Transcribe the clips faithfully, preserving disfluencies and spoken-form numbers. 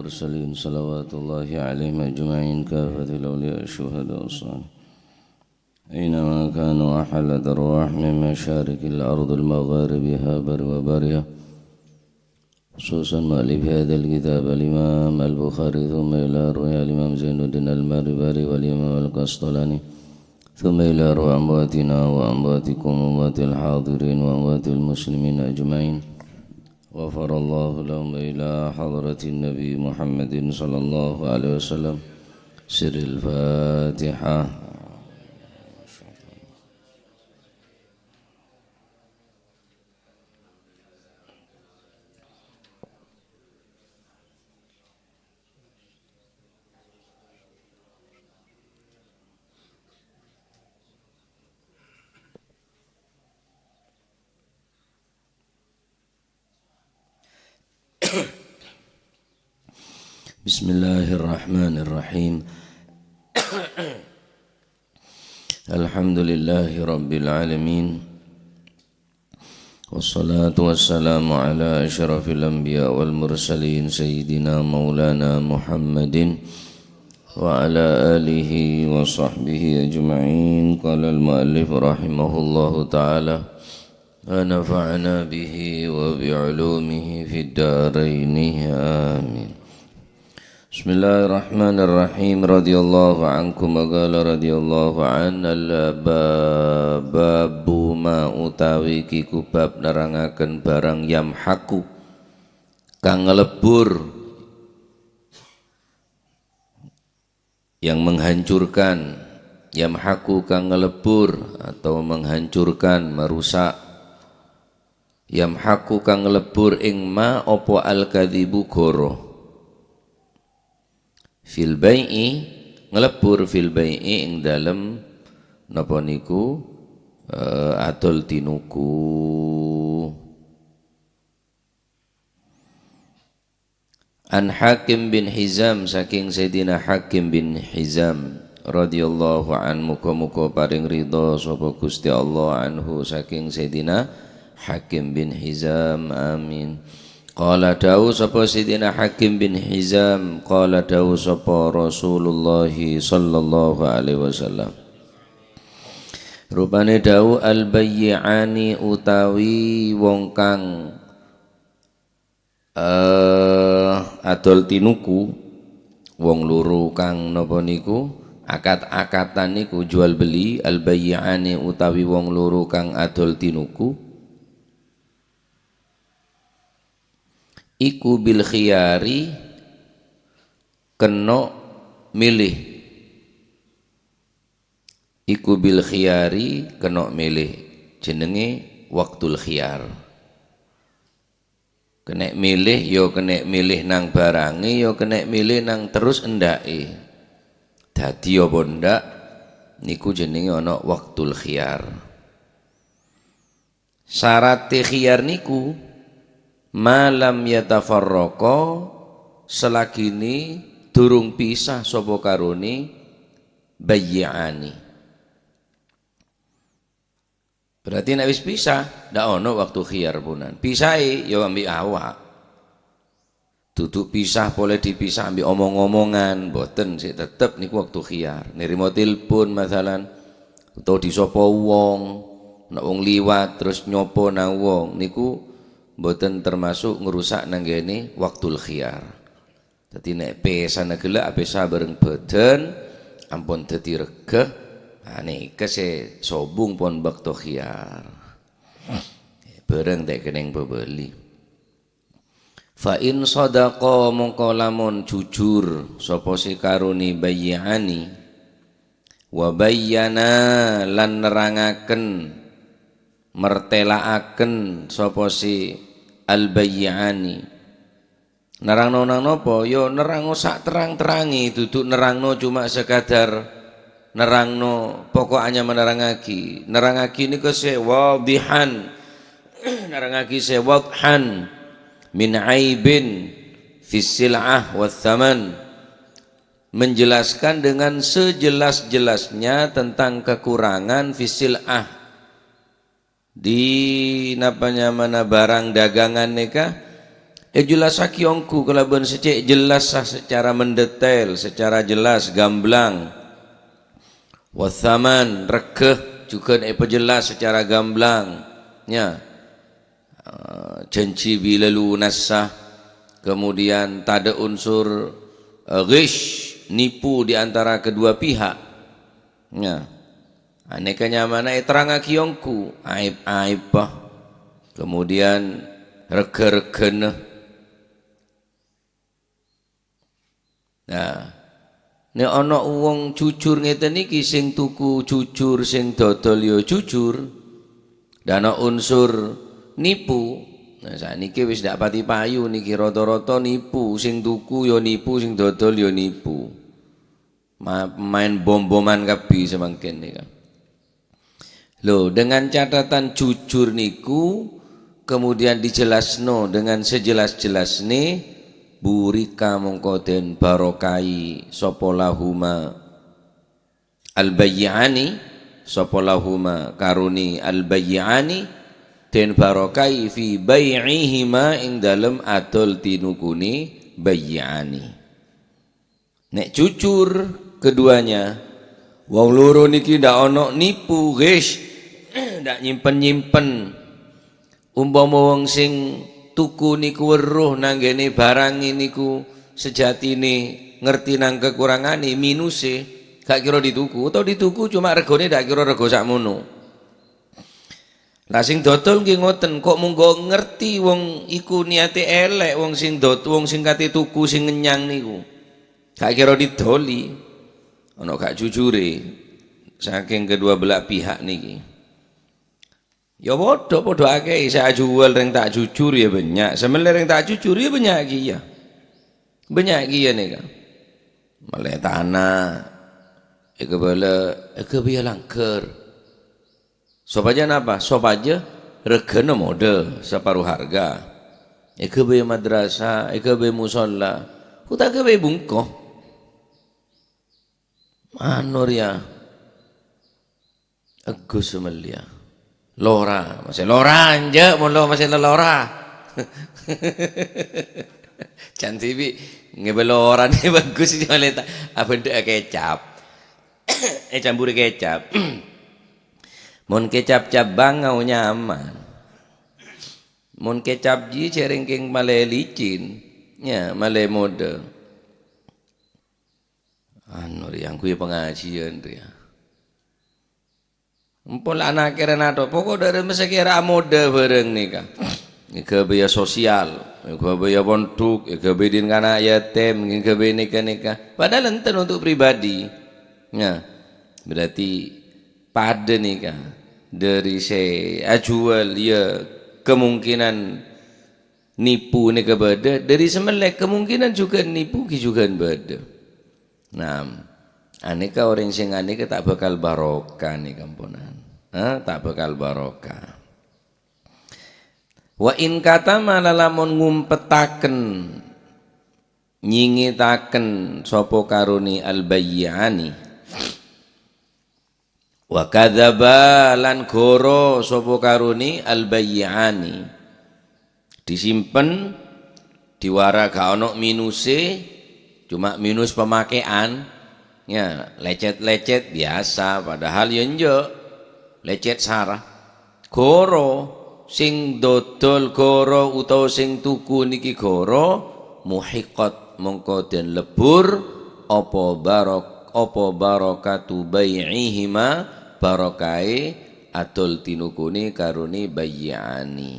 المرسلين صلوات الله عليهم أجمعين كافة الأولياء الشهداء الصالحين أينما كانوا أحلت أرواحهم من مشارق الأرض المغاربها بر وبرها خصوصا مؤلف هذا الكتاب الإمام البخاري ثم إلى روح الإمام زين الدين المربري والإمام القسطلاني ثم إلى روح أمواتنا وأمواتكم وأموات الحاضرين وأموات المسلمين أجمعين غفر الله لهم إلى حضرة النبي محمد صلى الله عليه وسلم سر الفاتحة. بسم الله الرحمن الرحيم. الحمد لله رب العالمين. والصلاة والسلام على أشرف الأنبياء والمرسلين سيدنا مولانا محمد وعلى آله وصحبه أجمعين. قال المؤلف رحمه الله تعالى، ونفعنا به وبعلومه في الدارين. آمين. Bismillahirrahmanirrahim. Radhiyallahu ankum wa qala radhiyallahu an al ba-, babu ma utawi kiku bab nerangaken barang yamhaku kang nglebur, yang menghancurkan, yamhaku kang nglebur atau menghancurkan, merusak. Yamhaku kang nglebur ing ma apa al-kadzibu ghoro. Fil bai'i, nglebur fil bai'i ing dalem napa niku, eh, adol tinuku. An Hakim bin Hizam, saking Sayyidina Hakim bin Hizam radhiyallahu anhu, muga-muga paring ridha sapa Gusti Allah anhu saking Sayyidina Hakim bin Hizam. Amin. Qala, dawuh sapa Sayyidina Hakim bin Hizam, qala, dawuh sapa Rasulullah sallallahu alaihi wasallam. Rupane dawuh, al-bayyi'ani utawi wong kang eh, adol tinuku, wong loro kang napa niku, akad-akatan niku, jual beli, al-bayya'ani utawi wong loro kang adol tinuku, iku bil khiyari, kena milih. Iku bil khiyari, kena milih. Jenenge waktul khiyar. Kena milih, ya kena milih nang barange, ya kena milih nang terus endake. Dadi apa ndak, niku jenenge ana waktul khiyar. Syarate khiyar niku, ma lam yatafarraqa, selagine durung pisah sapa karone bayyi'ani. Berarti nek wis pisah, ndak ono waktu khiyar punan. Pisahe ya ambi awak. Duduk pisah, pole dipisah ambi omong-omongan, mboten, sik tetep niku waktu khiyar. Nerima telepon, masalan, utawa disapa wong, nek wong liwat terus nyopo nang wong, niku mboten termasuk ngerusak nanggene waktul khiyar. Dadi nek pesana gella apesa bareng badan, ampon dadi regah, ah, neka se sobung pon bakto khiyar. Bareng tek keneng pabali. Fa in sadaqa, mongko lamun jujur sapa se karone bayyi'ani, wa bayyana, lan nerangaken, mertelaaken sapa se al-bayyi'ani. Nerangno nang napa? Ya nerangno sak terang-terange, dudu nerangno cuma sekadar nerangno, pokok anyama nerangagi. Nerangagi niku se wadihan. Nerangagi se wadhan min aibin fis sil'ah was saman. Menjelaskan dengan sejelas-jelasnya tentang kekurangan fis sil'ah. Di napa nyamana barang dagangan neka, Èjellassaghi ongghu kalabân sè cè' jellassa secara mendetail, secara jelas, gamblang. Watsaman, regghâ, jhughân èpajelas secara gamblang. Ya. Eh, janji bilâ lunassa, kemudian tadâ' unsur, eh, ghish, nipu di antara kedua pihak. Ya. Anèka nyamana èterrangaghi ongghu, aèb-aèbbhâ. Kemudian regghâ-regghâna. Nah, nè' ana wong jujur ngètèn nèkè, sè tuku jujur, sè dodol ya jujur, dâ' ana unsur nipu. Nah, sanèkè wis dâ' pati payu nèkè, rata-rata nipu, sè tuku ya nipu, sè dodol ya nipu. Ma-, maèn bom-boman kabbhi samangkèn nèka. Loh, dengan catatan jujur niku kemudian dijelasno dengan sejelas-jelasne, burika mongko den barokai sapa lahuma al-bayyi'ani, sapa lahuma karone al-bayyi'ani, den barokai fi bai'ihima ing dalem adol tinukune bayyi'ani. Nek jujur keduanya, wong loro niki ndak ono nipu, guys. Ndak nyimpen-nyimpen. Umpama wong sing tuku niku weruh nanggene barang niku sejatine ngerti nang kekurangane, minuse, gak kira dituku. Atau dituku cuma regone ndak kira rego sakmono. Lah sing dodol nggih ngoten, kok monggo ngerti wong iku niate elek, wong sing dot-, wong sing kate tuku sing ngenyang niku. Gak kira didoli. Ana gak jujure saking kedua belah pihak niki. Ya padha-padha akeh, sè ajuwal reng ta' jujur ya banyak, sè mellè reng ta' jujur ya banyak kiyâ. Banyak kiyâ nèka. Mellè tana, èkabâlâ, èkabâyâ langghâr. Sopajâ napa? Sopajâ regana modâ saparo harga. Èghâbây madrasah, èghâbây musholla, otabâ èghâbây bungko. Mano rèya? Agus Sumelia. Lora, masè lora, enjâ', mon lo-, masè lelora. Can dhibi' ngèbâ lorane bagus, cuma leta abendhâ'â kecap. Ècambhuri kecap. Mon kecap cabang ngao nyaman. Mon kecap ji jhâ' rèngkèng malè licin, ya, malè modâ. Anu rèya, ngangghuy pangajiân rèya. Empon la ana' kèra nato, pokok dâri masakèra amodâ bhârâng nèka. Èghâbâyâ sosial, èghâbâyâ pondhuk, èghâbâyâ dhin kana' yatim, èghâbâyâ nèka-nèka. Padahal enten untuk pribadi. Nah, berarti padâ nèka. Dâri sè ajuwâl, ya, kemungkinan nipu nèka bâdâ, dâri sè mellè kemungkinan jhughân nipu ghi jhughân bâdâ. Nah, anèka orèng sè nganèka ta' bhâkal barokah nèka, amponan. Ha, ta' bhâkal barokah. Wa in katama, lalamun ngumpetaken, nyingetaken sapa karone al-bayyi'ani. Wa kadzaba, lan ghoro sapa karone al-bayyi'ani. Disimpen, diwara gak ono minuse, cuma minus pemakaian, ya, lecet-lecet biasa, padahal ya enjâ', lecet sara. Ghoro, sing dodol ghoro utawa sing tuku niki ghoro, muhiqqat, mongko den lebur apa barok-, apa barakatu bai'ihima, barokahe adol tinukune karone bayyi'ani.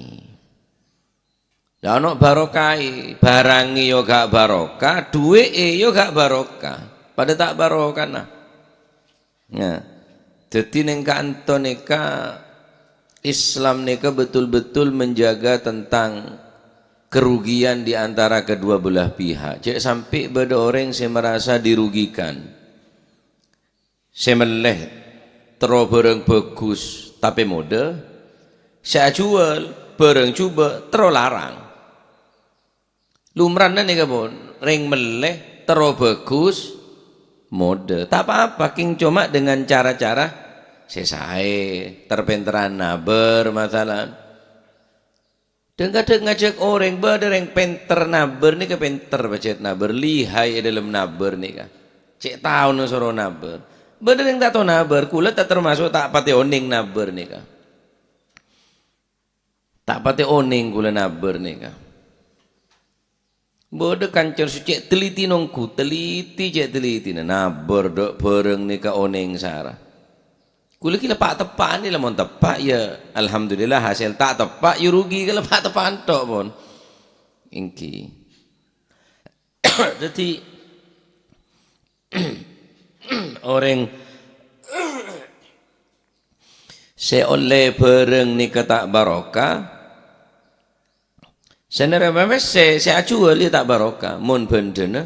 Lah ana barokahe, barange ya gak barokah, duweke ya gak barokah. Padha ta' barokah, nah. Nah, daddi neng ka'anto nèka Islam nèka betul-betul menjaga tentang kerugian di antara kedua belah pihak. Jhâ' sampe' bâdâ orèng sè merasa dirugikan. Sè mellè terro bhârâng bhâghus, tapè modâ. Sè ajuwâl bhârâng jhubâ' terro larang. Lumrana nèka pon, rèng mellè terro bhâghus, modâ. Ta' pa-apa, kèng coma dengan cara-cara sè saè, ter-pènterran nabâr, masalan. Dhâng-kadhâng ngajhâk orèng, bâdâ rèng pènter nabâr nèka pènter pajhât nabâr, lihai è dhâlem nabâr nèka. Cè' taona soro nabâr. Bâdâ rèng ta' tao nabâr, kaulâ ta' tamaso' ta' patè onèng nabâr nèka. Ta' patè onèng kaulâ nabâr nèka. Bâdâ kanca sè cè' teliti nongghu, teliti cè' telitina, nabâr dâ' bhârâng nèka onèng sara. Kaulâ ghi' la pa'-teppa'an, la mon teppa' ya alhamdulillah hasil, ta' teppa' ya rugi kala pa'-teppa'an tok pon. Èngghi. Dhâddhi, orèng sè ollè bhârâng nèka ta' barokah, sè narèma pèssè, sè ajhuwâl ya ta' barokah. Mon bhândhâna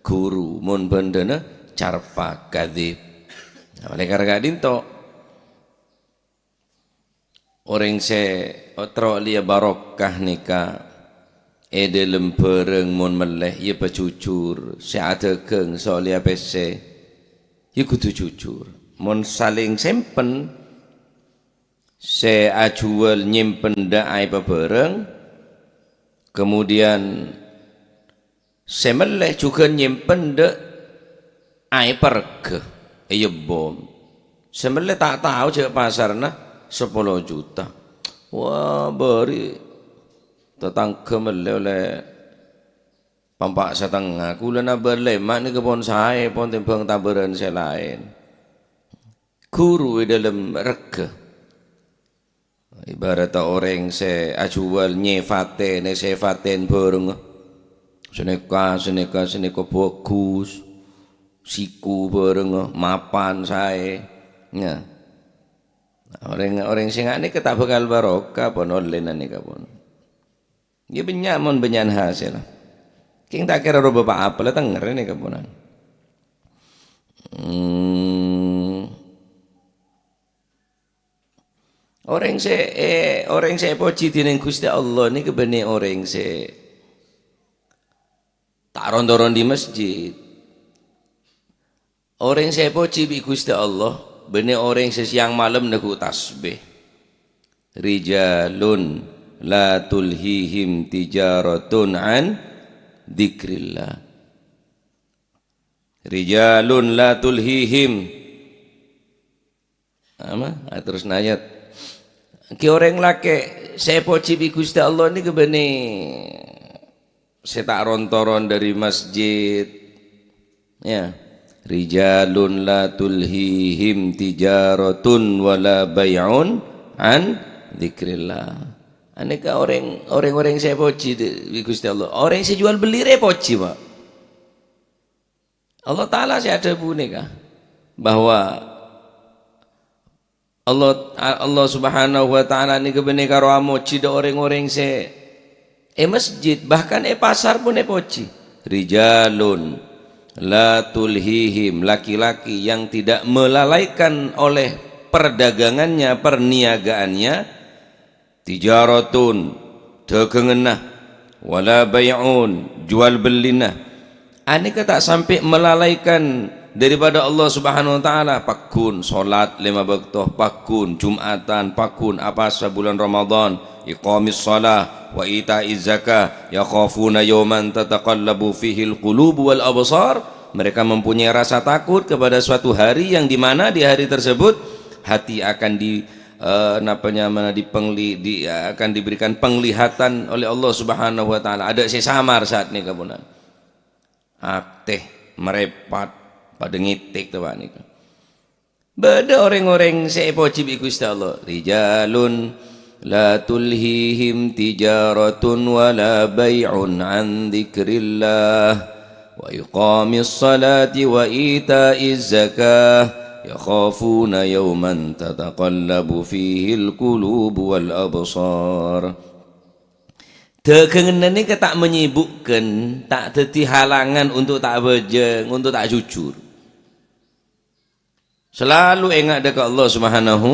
ghuru, mon bhândhâna carpa, kadzib. Nah, oleh karena ka'dinto, orèng sè terro lèya barokah nèka è dhâlem bhârâng mon mellè, ya pajhujhur. Sè adhâghâng, sè ollèya pèssè, ya kodhu jhujhur. Mon salèng sèmpen, sè ajhuwâl nyèmpen dâ' aèbbhâ bhârâng, kemudian sè mellè jhughân nyèmpen dâ' aèbbhâ règhâ, èyèbbhâm. Sè mellè ta' tao jâ' pasarna sapolo juta. Wah, bâri' tatangghâ mellè ollè pa' empa' satengnga. Kaulâ nabâr lèma' nèka pon saè, pon tèmbhâng tabârân sè laèn. Ghuru è dhâlem règhâ. Ibarat orèng sè ajhuwâl nyèfatèn, sèfatèn bhârângnga. Sanèka, sanèka, sanèka bhâghus. Siku bhârângnga, mapan saè. Ya. Orèng, orèng sè nga' nèka ta' bhâkal barokah pon ollèna nèka pon. Ya bânnya' mon bânnya'an hasèlla. Kèng ta' kèra roba pa-apa la tengngèrè nèka ponan. Hmm. Orèng sè, eh, orèng sè èpojhi dhinèng Ghustè Allah nèka bânnè orèng sè ta' ron-toron dâri masjid. Orèng sè èpojhi bi' Ghustè Allah bânnè orèng sè sèyang malem neggu' tasbih. Rijalun la tulhihim tijaratun an dzikrillah. Rijalun la tulhihim Ama, ah, terros nayat. Ghi orèng lakè' sè èpojhi bi' Ghustè Allah nèka bânnè sè ta' ron-toron dâri masjid. Ya. Rijalun la tulhihim tijaratun wa la bai'un an dzikrillah. Anèka orèng, orèng-orèng sè èpojhi dâ-, bi' Ghustè Allah. Orèng sè juwâl bellina èpojhi, Pak. Allah Ta'ala sè adhâbu nèka, bahwa Allah, Allah Subhanahu wa Ta'ala nèka bânnè karo amojhi dâ' orèng-orèng sè è masjid, bahkan è pasar pon èpojhi. Rijalun la tulhihim, laki-laki yang tidak melalaikan oleh perdagangannya, perniagaannya, tijaratun, dhâghânganna, wala bai'un, juwâl bellina. Anèka ta' sampè' melalaikan daripada Allah Subhanahu wa Ta'ala, pagghun sholat lèma bâkto, pagghun Jum'atan, pagghun apasa bulân Ramadan, iqamis shalah, wa ita'iz zakah, yakhafuna yauman tataqallabu fihil qulubu wal absar. Mereka mempunyai rasa takut kepada suatu hari yang di mana di hari tersebut hati akan di eh, napa nyamana dipengli-, di-, akan diberikan penglihatan oleh Allah Subhanahu wa Ta'ala. Adâ' sè samar saat nèka, ponan. Atè, marèpat, padâ ngètèk, to, Pak, nèka. Bâdâ orèng-orèng sè èpojhi bi' Ghustè Allah. Rijalun la tulhihim tijaratun wa la bai'un an dzikrillah. Wa iqamis salati wa ita'iz zakah, yakhafuna yauman tataqallabu fihil qulubu wal absar. Dhâghânganna nèka ta' menyibukkan, ta' dhâddhi halangan untuk ta' abhâjâng, untuk ta' jujur. Salalu enga' dâ' ka Allah Subhanahu.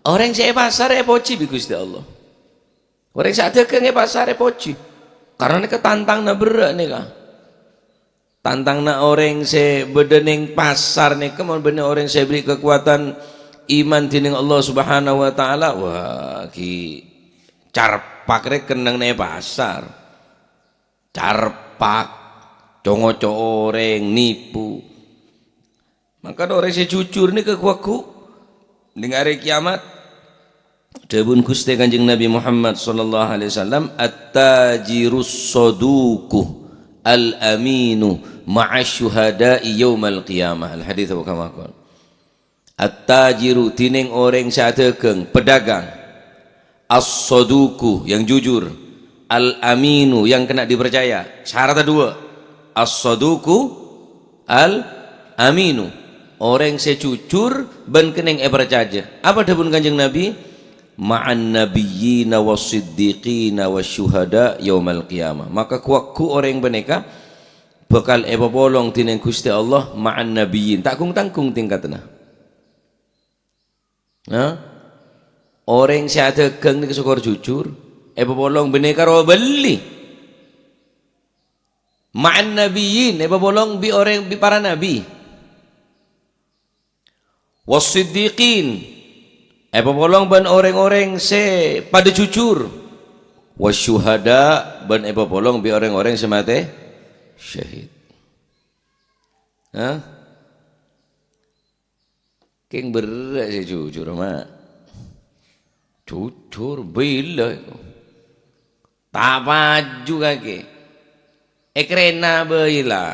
Orèng sè è pasar èpojhi bi' Ghustè Allah. Orèng sè adhâghâng è pasar èpojhi. Karna nèka tantangna berrâ' nèka. Tantangna orèng sè bâdâ neng pasar nèka mon bânnè orèng sè èberri' kakowadhân iman dhinèng Allah Subhanahu wa Ta'ala. Wah, ghi Carpak rè kennengnga è pasar. Carpak, co-ngoco orèng, nipu. Mangkana orèng sè jujur nèka ghu-lagghu' neng arè kiamat. Dhâbuna Ghustè Kanjeng Nabi Muhammad sallallahu alaihi wasallam, "At-tajirus saduqu al-aminu ma'asy syuhada'i yaumal qiyamah." Al-hadits wa kama qal. At-tajiru, dhinèng orèng sè adhâghâng, pedagang. As-saduqu, yang jujur. Al-aminu, yang kena dipercaya. Syaratnya dua. As-saduqu, al-aminu. Orèng sè jujur bân kennèng èparcajâ. Apa dhâbuna Kanjeng Nabi? "Ma'an nabiyyina was-siddiqina wasyuhada yaumal qiyamah." Maka ghu-lagghu' orèng panèka bhâkal èpapolong dhinèng Ghustè Allah ma'an nabiyyin. Ta' ghung-tangghung tingkatanna. Nah, orèng sè adhâghâng nèka sokor jujur, èpapolong bânnè karo bellî. Ma'an nabiyyin, èpapolong bi' orèng, bi' para nabi. Was-siddiqin, èpapolong bân orèng-orèng sè padâ jujur. Wasyuhada, bân èpapolong bi' orèng-orèng sè matè syahid. Hah? Kèng berrâ' sè jujur, Ma'. Jujur, bilâ. Ta' paju kakè. Èkrèna bhâi la.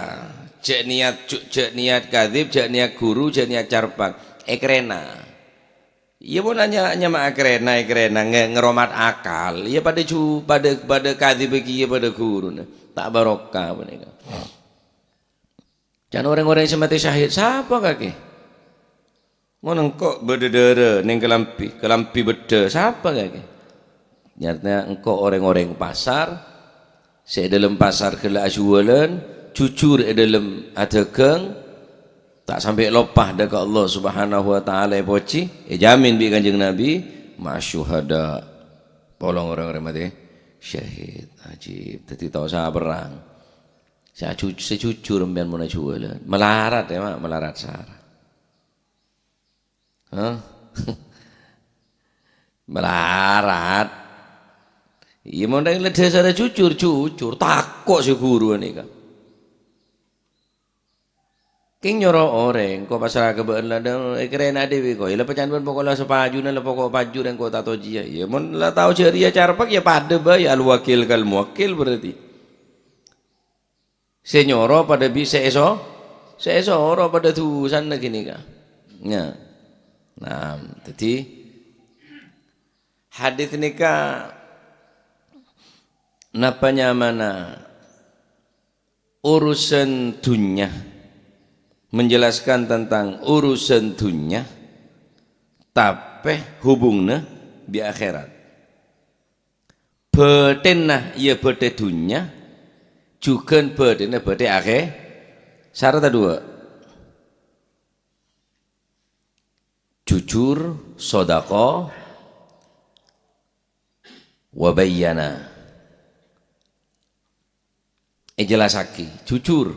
Jhâ' niyat ju-, jhâ' niyat kadzib, jhâ' niyat ghuru, jhâ' niyat carpak. Èkrèna. Iyâ, mon nya-, nyama èkrèna, èkrèna, ngè-, ngèromat akal. Iyâ, padâ ju-, padâ, padâ kadzib kèya, padâ ghuruna. Ta' barokah panèka. Can orèng-orèng sè matè syahid, sapa kakè? Mon engko' bâdâ dârâ neng kalambhi, kalambhi beddhâ, sapa kakè? Nyatana engko' orèng-orèng pasar, sè è dâlem pasar ghellâ' ajhuwâlân, jujur è dâlem adhâghâng, ta' sampè' loppa dâ' ka Allah Subhanahu wa Ta'ala èpojhi, èjamin bi' Kanjeng Nabi, "Ma'asyuhada." Polong orèng-orèng matè syahid. Ajib. Dhâddhi ta' osa aperrang. Sè aju-, sè jujur sampèyan mon ajhuwâlân. Malarat, yâ, Ma', malarat sara. Hah? Malarat. Iyâ, mon rèng la dhâsarra jujur, jujur. Tako' sè ghuru nèka. Kèng nyoro orèng, ko' pasra ka bâ'na la, dâ-, èkrèna dhewe ko'. Iyâ, la pèca'an bân poko' la sapajuna, la poko' paju rèng ko' ta' tojiyâ. Iyâ, mon la tao jârèya carpak, iyâ padâ bhâi, al-wakil kal muwakkil berarti. Sè nyoro padâ bi' sè èso-, sè èsoro padâ dhusana ghânèka. Nya. Nah, dhâddhi hadits nèka napa nyamana urusan dhunnya, menjelaskan tentang urusan dhunnya, tapè hubungna bi' akhèrat. Bâtènna iyâ bâtè dhunnya, jhughân bâtènna bâtè akhè-, sarat dua. Jujur, sodako, wabayyana. Èjelasaghi, jujur.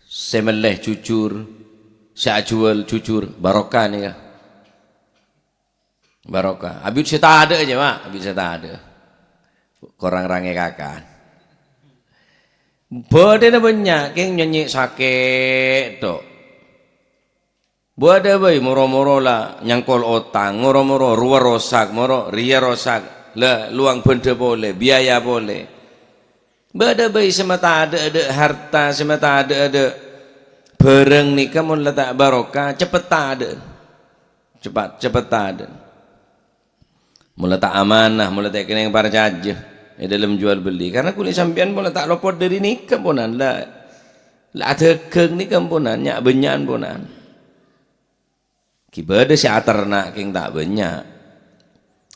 Sè mellè jujur, sè ajhuwâl jujur, barokah nèka. Barokah. Abit sè tadâ' jâ, Ma', abit sè tadâ'. Korang rangè kakan. Bâdâna bânnya' kèng nyènyè' sakè' tok. Bâdâ bhâi moro-moro la nyangkol otang, moro-moro rowa rosak, moro rèya rosak, la lowang bhândhâ polè, biaya polè. Bâdâ bhâi sè matadâ'-adâ' harta, sè matadâ'-adâ' bhârâng nèka mon la ta' barokah, cepet tadâ'. Cepat, cepet tadâ'. Mola ta' amanah, mola ta' kennèng parcajâ è dâlem juwâl bellî. Karna kulâ sampèyan mola ta' lopot dâri nèka, ponan, la, la adhâghâng nèka, ponan, nya'-bânnya'an, ponan. Ghi' bâdâ sè aterna' kèng ta' bânnya'.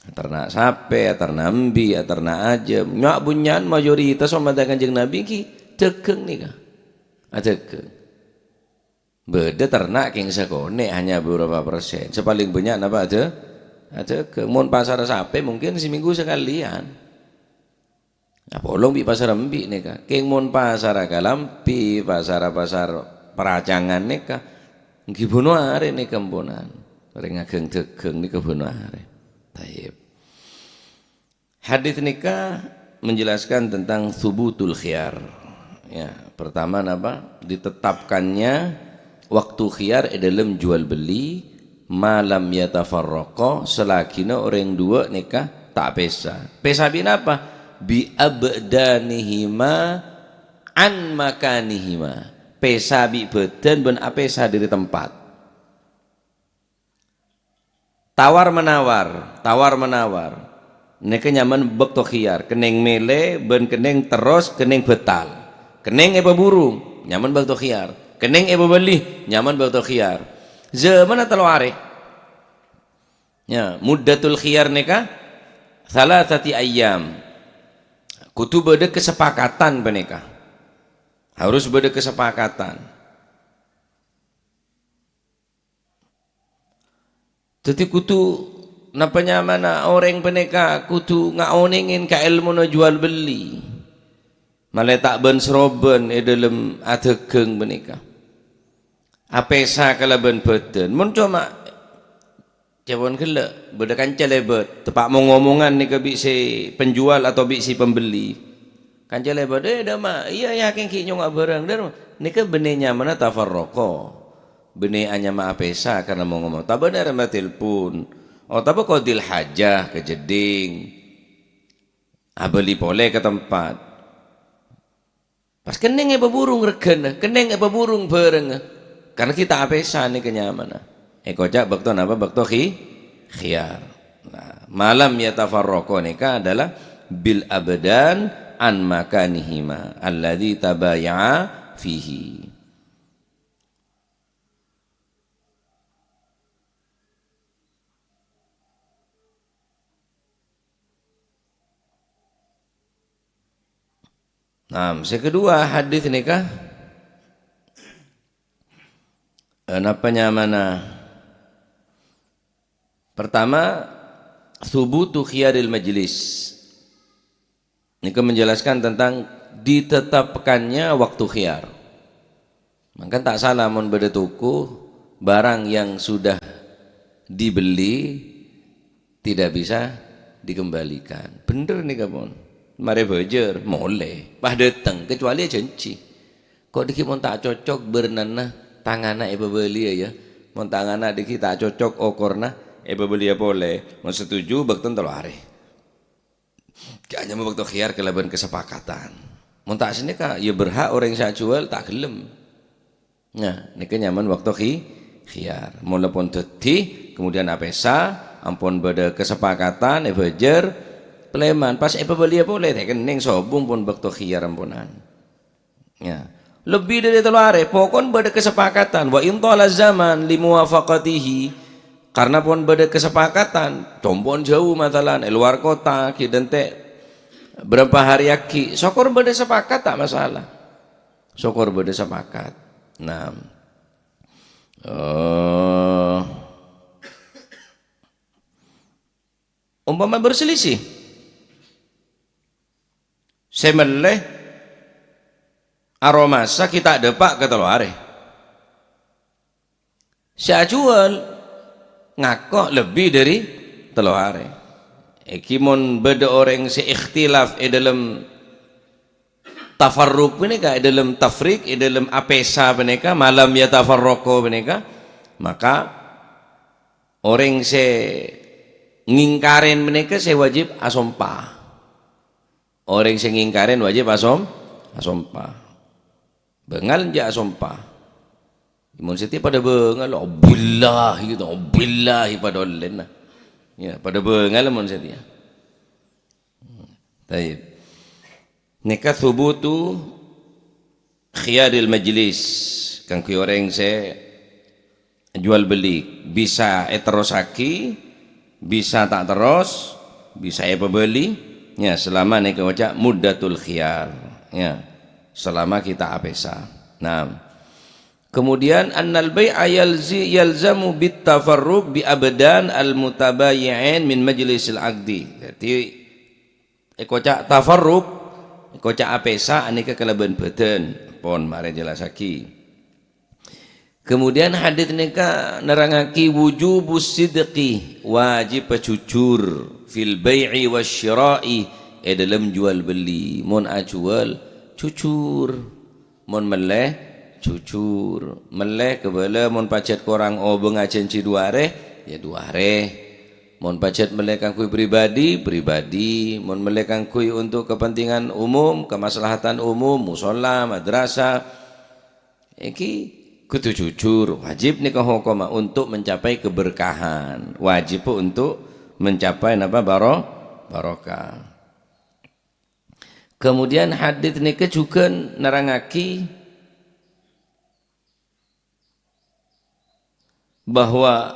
Aterna' sapè, aterna' embi', aterna' ajâm. Nya'-bânnya'an mayoritas ommaddhâ Kanjeng Nabi ghi' dhâghâng nèka. Adhâghâng. Bâdâ ternak kèng sakonè' hanya beberapa persen. Sè palèng bânnya' napa adhâ-, adhâghâng. Mon pasar sapè mungkin seminggu sekalian. Apolong bi' pasar embi' nèka. Kèng mon pasar kalambhi, pasar-pasar paracangan nèka, èngghi bâno arè nèka emponan. Rèng aghâng dhâghâng nèka bâno arè. Tayyib. Hadis nèka menjelaskan tentang subutul khiyar. Ya, pertama napa? Ditetapkannya waktu khiyar è dalam jual beli, ma lam yatafarraqa, selagina orèng duwâ' nèka ta' apèsa. Pèsa bi' napa? Bi abdanihima an makanihima. Pèsa bi' bhâdhân bân apèsa dhâri tempat. Tawar-menawar, tawar-menawar. Nèka nyamana bâkto khiyar, kennèng mèlè bân kennèng terros, kennèng bâtal. Kennèng èpabhuru, nyamana bâkto khiyar. Kennèng èpabâli, nyamana bâkto khiyar. Zamanna tello arè. Ya, muddatul khiyar nèka salasati ayyam. Kodhu bâdâ kasepakatan panèka. Harus bâdâ kasepakatan. Dhâddhi kodhu napa nyamana orèng panèka kodhu ngaonèngè ka èlmona jual beli. Malè ta' bân-srobân è dhâlem adhâghâng panèka. Apèsa kalabân bhâdhân. Mon coma cèpon ghellâ', bâdâ kanca lèbât, teppa' mong-ngomongan nèka bi' sè penjual atau bi' sè pembeli. Kanca lèbât, "Eh, dâ' emma, iyâ, iyâ, kèng ghi' nyongnga' bhârâng, dâ' emma." Nèka bânnè nyamana tafarraqa. Bânnè anyama apèsa karna mong-ngomong. Tabâ nèra matelpon. Otabâ qadil hajah ka jeddhing. Abâli polè ka tempat. Pas kennèng èpabhuru règhâna, kennèng èpabhuru bhârângnga. Karna ghi' ta' apèsa nèka nyamana. Èkoca' bâkto napa? Bâkto khi-, khiyar. Nah, ma lam yatafarraqa nèka adalah bil abdan an makanihima alladzi tabaya'a fihi. Nah, sè kedua hadis nèka, eh, napa nyamana? Pertama, subutu khiyaril majlis. Nèka menjelaskan tentang ditetapkannya waktu khiyar. Mangkana ta' sala mon bâdâ toko, barang yang sudah dibeli tidak bisa dikembalikan. Bhender nèka pon. Marè bâjâr, molè. Pas dâteng, kecuali janji. Ko' dhâggi' mon ta' cocok bârnana tang ana' èpabâliyâ, ya. Mon tang ana' dhâggi' ta' cocok okorna, èpabâliyâ polè. Mon setuju, bâkto tello arè. Ghi' anyama bâkto khiyar kalabân kasepakatan. Mon ta' sanèka, ya berhak orèng sè ajuwâl ta' ghellem. Nah, nèka nyamana bâkto khi-, khiyar. Mon la pon dhâddhi, kemudian apèsa, ampon bâdâ kasepakatan, èbâjâr, palèman. Pas èpabâliyâ polè, ta' kennèng sobung pon bâkto khiyar amponan. Ya. Lebbi dhâri tello arè, pokon bâdâ kasepakatan. Wa in tala zaman li muwafaqatihi. Karna pon bâdâ kasepakatan, compo'na jâu, masalan, è luar kota, ghi' dântè' bârâmpa hari aghi', sokor bâdâ sepakat, ta' masalah. Sokor bâdâ sepakat. Nah. Eh, umpama berselisih. Sè mellè aromasa ghi' ta' dâpa' ka tello arè. Sè ajuwâl ngako lebbi dhâri tello arè. Èngghi mon bâdâ orèng sè ikhtilaf è dâlem tafarruq panèka, è dâlem tafriq, è dâlem apèsa panèka, ma lam yatafarraqa panèka, maka orèng sè ngingkarè panèka sè wajib asompa. Orèng sè ngingkarè wajib asom-, asompa. Bângal jhâ' asompa. Mon satèya padâ bângal, "Billahi," gitu, "Billahi," padâ ollèna. Ya, padâ bângal mon satèya. Taib. Nèka subutu khiyaril majlis, kaangghuy orèng sè jual beli, bisa èterrossaghi, bisa ta' terros, bisa èpabâli, ya, selama nèka oca' muddatul khiyar, ya, selama ghi' ta' apèsa. Nah, kemudian annal bai'a yalzi-, yalzamu bit tafarruq bi abdan al mutabayi'ain min majlisil aqdi. Jadi, èkoca' tafarruq, èkoca' apèsa anèka kalabân bhâdhân. Pon marè jellassaghi. Kemudian hadits nèka nerrangngaghi wujubus sidqi, wajib jujur, Fil bai'i wasyira'i, è dâlem juwâl bellî. Mon ajhuwâl, jujur. Mon mellè, jujur. Mellè kabâlâ, mon pajhât korang obângnga jhânjhi du arè, yâ du arè. Mon pajhât mellè kaangghuy pribadi, pribadi. Mon mellè kaangghuy untuk kepentingan umum, kemaslahatan umum, musholla, madrasah, èngghi kodhu jujur. Wajib nèka hokomma untuk mencapai keberkahan. Wajib untuk mencapai napa? Baro-, barokah. Kemudian hadits nèka jhughân nerrangngaghi bahwa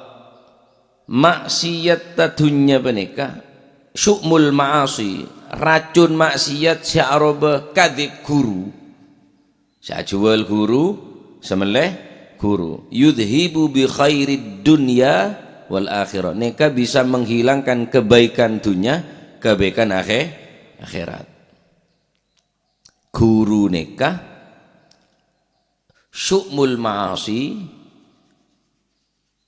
maksiat dhunnya panèka syu'mul ma'asi, racun maksiat sè aropa kadhib ghuru. Sè ajhuwâl ghuru, sè mellè ghuru. Yudhibu bi khairid dunya wal akhirah. Nèka bisa menghilangkan kebaikan dunya, kebaikan akhe-, akhirat. Ghuru nèka syu'mul ma'asi,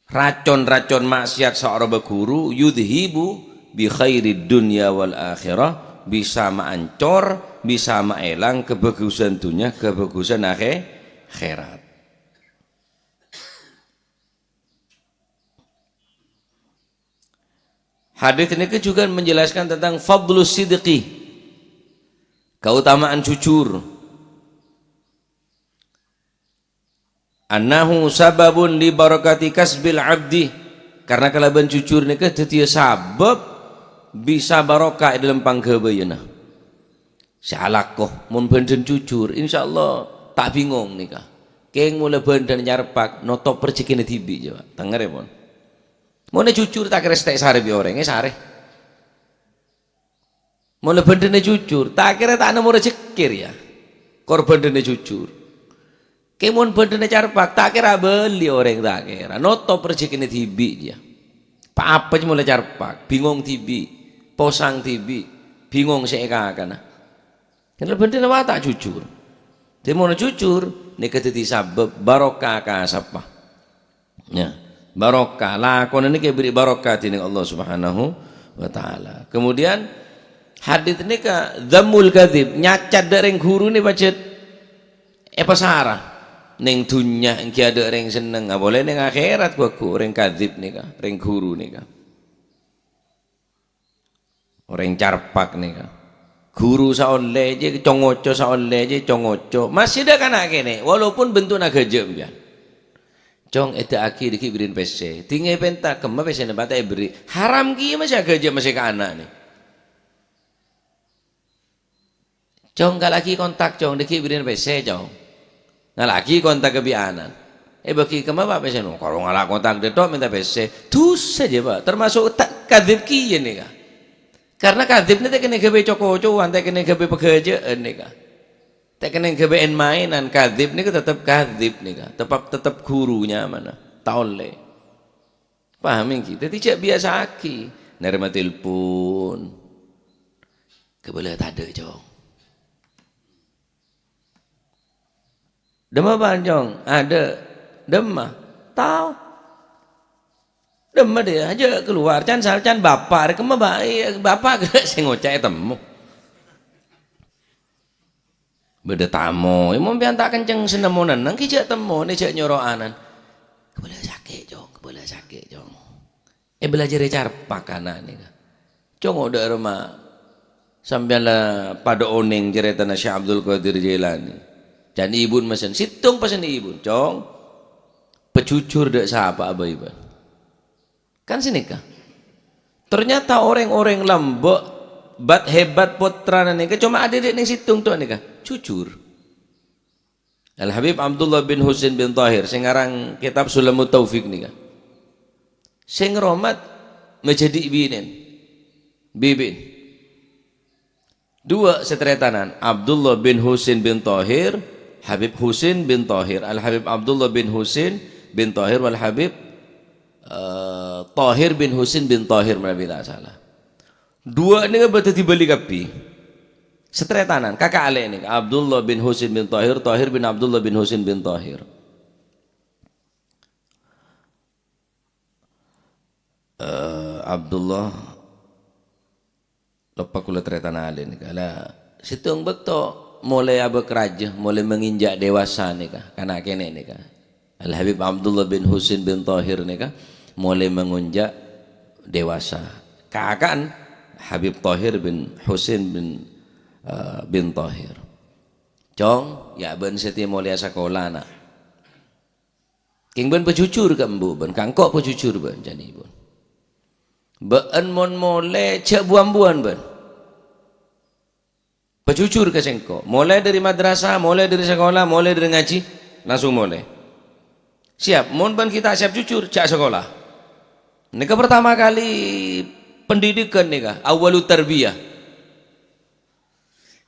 racon-racon maksiat sè aropa ghuru, yudhibu bi khairid dunya wal akhirah, bisa maancor, bisa maèlang kabhâghusân dhunnya, kabhâghusân akhe-, akhirat. Hadits nèka jhughân menjelaskan tentang fadlus sidqi, keutamaan jujur. Annahu sababun li barakati kasbil abdi, karena kalabân jujur nèka dhâddhiyâ sabâb bisa barokah è dâlem pangghâbâyânna. Sè alako, mon bhândhân jujur, insyaallah ta' bingong nèka. Kèng mon la bhândhân nyarpak, notop rejhekkèna dhibi', coba. Tengngèrè, pon. Mon jujur, ta' kèra èstè' sarè bi' orèng, è sarè. Mon la bhândhânna jujur, ta' kèra ta' nemmo rejhekkè rèya. Kor bhândhânna jujur. Kèng mon bhândhânna carpak, ta' kèra abâli orèng, ta' kèra. Notop rejhekkèna dhibi' jiyâ. Pa-apa jiyâ mon la carpak, bingong dhibi', posang dhibi', bingong sè èkakana. Kèng la bhândhânna wa ta' jujur. Dhâddhi mon jujur, nèka dhâddhi sabâb barokah ka sapa? Ya, barokah. Lakona nèka èberri' barokah dening Allah Subhanahu wa Ta'ala. Kemudian, hadits nèka, dzammul kadzib, nyacat dâ' rèng ghuru nè pajhât èpasara. Neng dhunnya èngghi adâ' rèng senneng, apolè neng akhèrat ghu-, ghu-, rèng kadzib nèka, rèng ghuru nèka. Orèng carpak nèka. Ghuru saollè jiyâ, co-ngoco saollè jiyâ, co-ngoco. Masih dâ' kana' kènè', walaupun bentukna ghâjâ' sampèyan. Cong, èdâ'aghi dhâggi' bherri'na pèssè. Dhing èpènta, kemma pèssèna, pa' ta' èberri'. Haram kèya masih aghâjâ' masih ka ana'na. Cong, ngalla'aghi kontak, Cong, dhâggi' bherri'na pèssè, Cong. Ngalla'aghi kontak ka bi' ana'na. Èbâghi kemma, Pa', pèssèna? Karo ngala' kontak dhâ' tok mènta pèssè. Dhusa jiyâ, Pa'. Termasuk ta-, kadzib kèya nèka. Karena kadzib nèka ta' kènè' ghâbây co-kocowan, ta' kènè' ghâbây paghâjâ'ân nèka. Ta' kènè' ghâbây èn-maènan, kadzib nèka tetep kadzib nèka. Tetep, tetep ghuru nyamana. Ta' ollè. Paham èngghi? Dhâddhi jhâ' biyasa'aghi. Narèma telpon. Kabâlâ tadâ', Cong. Dâmma, Pa', Cong? Adâ'. Dâmma? Tao. Dâmma, dhiyâ? Jhâ' kalowar. Can sal-, can bapa'. Rè kemma, Ba-, eh, bapa' sè ngoca' ètemmo. Bâdâ tamo. È, mon sampèyan ta' kenceng sè nemmo nenneng, ghi jhâ' temmo, nè jhâ' nyoro ana'na. Kabâlâ sakè', Cong. Kabâlâ sakè', Cong. È, bâlâjârâ carpak ana' nèka. Cong, dâ' remma sampèyan la padâ onèng carètana Syekh Abdul Qadir Jailani. Can ibuna mesen, sèttong pesen ibuna, "Cong, pajhujhur dâ' sapa'a bhâi bân." Kan sanèka. Ternyata orèng-orèng lambâ', bat-hebat pottrana nèka coma adhâddhi' nèng sèttong towa nèka. Jujur. Al-Habib Abdullah bin Husain bin Tahir, sè ngarang kitab Sulamut Taufik nèka. Sè ngaromat majhâdhi' binèna. Bibina. Duwâ' sè tarètanan, Abdullah bin Husain bin Tahir, Habib Husain bin Tahir. Al-Habib Abdullah bin Husain bin Tahir wal Habib, eh, Tahir bin Husain bin Tahir, manabi ta' sala. Duwâ' nèka bâdâ dhâddhi bâli kabbhi. Sè tarètanan, kaka' alè' nèka, Abdullah bin Husain bin Tahir, Tahir bin Abdullah bin Husain bin Tahir. Eh, Abdullah Loppa kaulâ tarètan alè nèka. La, sèttong bâkto molaè abâk rajâ, molaè menginjak dewasa nèka, kana' kènè' nèka. Al-Habib Abdullah bin Husin bin Tahir nèka molaè menginjak dewasa. Kaka'en Habib Tahir bin Husin bin, eh, bin Tahir. "Cong, ya' bâ'na satèya molaè sakola, na'. Kèng bâ'na pajhujhur ka embu' bâ'na, ka engko' pajhujhur bâ'na," ca'na ibu. "Bâ'na mon molaè jhâ' bu-ambuwân bâ'na. Pajhujhur ka sèngko'. Molaè dhâri madrasah, molaè dhâri sakola, molaè dhâri ngajhi, langsung molaè. Siap, mon bâ'na ghi' ta' siap jhujhur, jhâ' sakola." Nèka pertama kali pendidikan nèka, awwalut tarbiyah.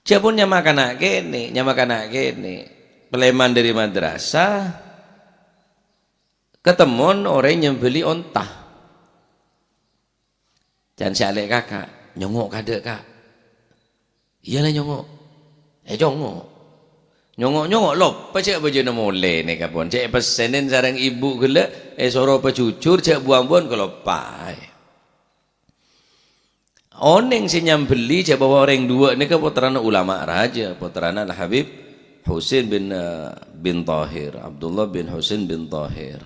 Jhâ' pon nyama kana' kènè', nyama kana' kènè'. Palèman dhâri madrasah, katemmon orèng nyambelli onta. Can sè alè' kaka', "Nyongngo' kadâ', Ka'." "Iyâ la nyongngo'." Ècongngo'. Nyongngo'-nyongngo' loppa jhâ' bâjâna molaè nèka pon. Jhâ' èpèssènè sareng ibu ghellâ', èsoro pajhujhur, jhâ' bu-ambuwân kaloppaè. Onèng sè nyambelli jhâ' bâ orèng duwâ' nèka pottrana ulama rajâ, pottrana Al-Habib Husin bin, eh, bin Tahir, Abdullah bin Husin bin Tahir.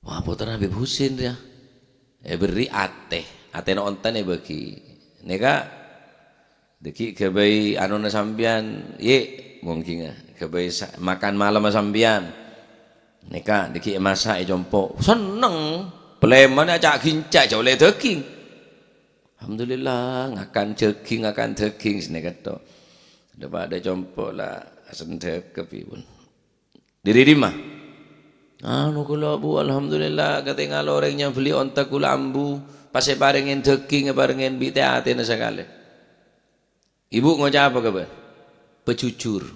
Wah, pottrana Habib Husin rèya. Èberri' atè, atèna ontana èbâghi. Nèka, dhâggi' ghâbây anona sampèyan, yè, monggingnga, ghâbây sa-, makan malemma sampèyan. Nèka, dhâggi' èmasa' ècompo'. Senneng, palèmanna ca'-ginca' jhâ' ollè dhâging. Alhamdulillah, ngakan dhâging, ngakan dhâging, sanèka to. Dhâ-padhâ compo' la asendhek kabbhi pon. Dhâri dimma? Anu kaulâ, Bu, alhamdulillah, katèngala orèng nyambelli onta kaulâ ambu, pas èparèngè dhâging, èparèngè bi' tè-atèna sakalè. Ibu ngoca' apa ka bâ'na? Pajhujhur.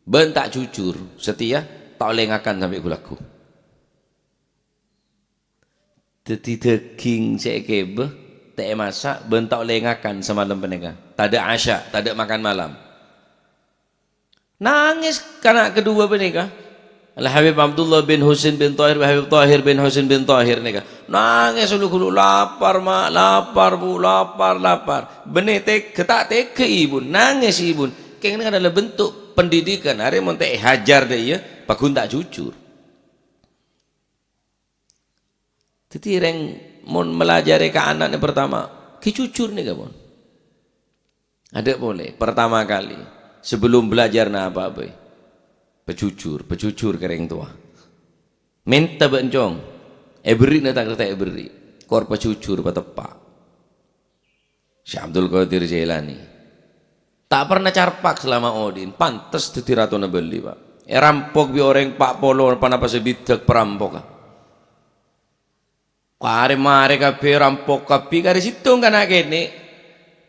Bâ'na ta' jhujhur, satèya ta' ollè ngakan sampè' ghu-lagghu. Dhâddhi dhâging sè èkèbâ, ta' èmasa', bâ'na ta' ollè ngakan samalem panèka. Tadâ' asya, tadâ' makan malam. Nangès kana' kaduwâ panèka. Al-Habib Abdullah bin Husin bin Tahir, Habib Tahir bin Husin bin Tahir nèka. Nangès ghulu-ghulu, "Lapar, Ma', lapar, Bu, lapar, lapar." Bânnè tèghâ, ta' tèghâ ibu, nangès ibu. Kèng nèka adalah bentuk pendidikan. Arè mon ta' èhajâr dâ' iyâ, pagghun ta' jhujhur. Dhâddhi rèng mon malajarè ka ana'na pertama, ghi jhujhur nèka, pon. Adâ' polè, pertama kali, sebelum belajar napa bhâi, pajhujhur, pajhujhur ka rèng towa. Mènta bâ'na, Cong, èberri'na ta' kèra ta' èberri', kor pajhujhur, pateppa'. Syekh Abdul Qadir Jailani. Ta' pernah carpak selama odi'na, pantes dhâddhi ratona Bali, Pak. Èrampok bi' orèng pa' polo, ponapa sè bidhâk parampoka. Karè marè kabbhi rampok kabbhi, karè sèttong kana' kènè'.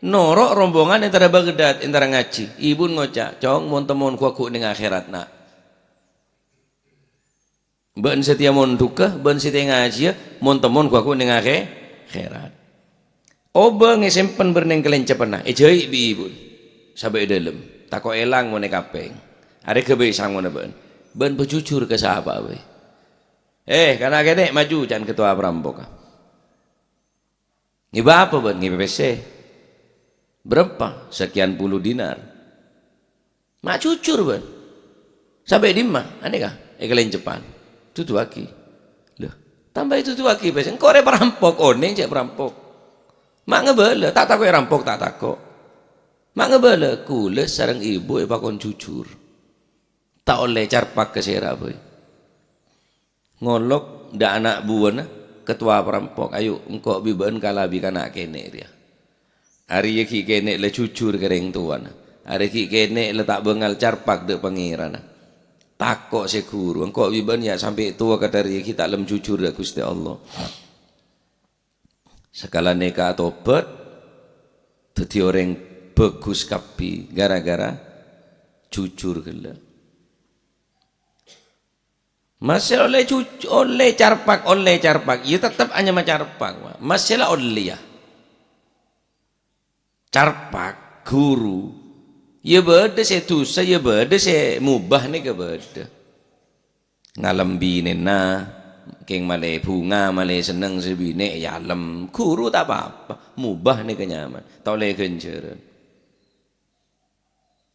Noro' rombongan entara Baghdad, entara ngajhi. Ibuna ngoca', "Cong, mon temmon ghuwâ ghu' nèng akhèrat, na'." Bâ'na satèya mondhughâ, bâ'na satèya ngajhiyâ, mon temmon ghuwâ ghu' nèng akhè-, akhèrat. Obâng èsempen bâr nèng kalènceppânna, èjhâi' bi' ibuna. Sabâ' è dâlem, tako' èlang mon èkapèng. Arè ghâbây sangona bâ'na. Bâ'na pajhujhur ka sapa bhâi. "Eh, kana' kènè', maju," can ketua perampoka. "Ngibâ apa bâ'na?" "Ngibâ pèssè." "Bârâmpa?" "Sekian puluh dinar." "Ma' jhujhur bâ'na?" "Sampè' dimma?" "Anèka, è kalènceppân." "Duduwâghi." "Lho, tamba èduduwâghi pèssè? Engko' rè parampok, onèng cè' parampok." "Ma' ngabâlâ, ta' tako' èrampok, ta' tako'." "Ma' ngabâlâ, kaulâ sareng ibu èpakon jhujhur. Ta' ollè carpak ka sèra bhâi." Ngolok dâ' ana' buwâna ketua parampok, "Ayo, engko' bi' bâ'na kalabi kana' kènè' rèya. Arèya ghi' kènè' la jhujhur ka rèng towana. Arèya ghi' kènè' la ta' bângal carpak dâ' Pangèranna. Tako' sè ghuru, engko' bi' bâ'na ya' sampè' towa kadhâr rèya ghi' ta' lem jhujhur dâ' Ghustè Allah." Sakalana ka atobât, dhâddhi orèng bhâghus kabbhi gara-gara jhujhur ghellâ'. Masè ollè jhuj-, ollè carpak, ollè carpak. Iyâ, tettep anyama carpak, Pak. Masè la ollè, yâ. Carpak, ghuru. Iyâ bâdâ sè dhusa, iyâ bâdâ sè mobâ nèka bâdâ. Ngalem binèna, Kèng malè bhunga, malè senneng sè binè' èalem. Ghuru ta' pa-apa. Mobâ nèka nyaman. Ta' ollè ghânjhârân.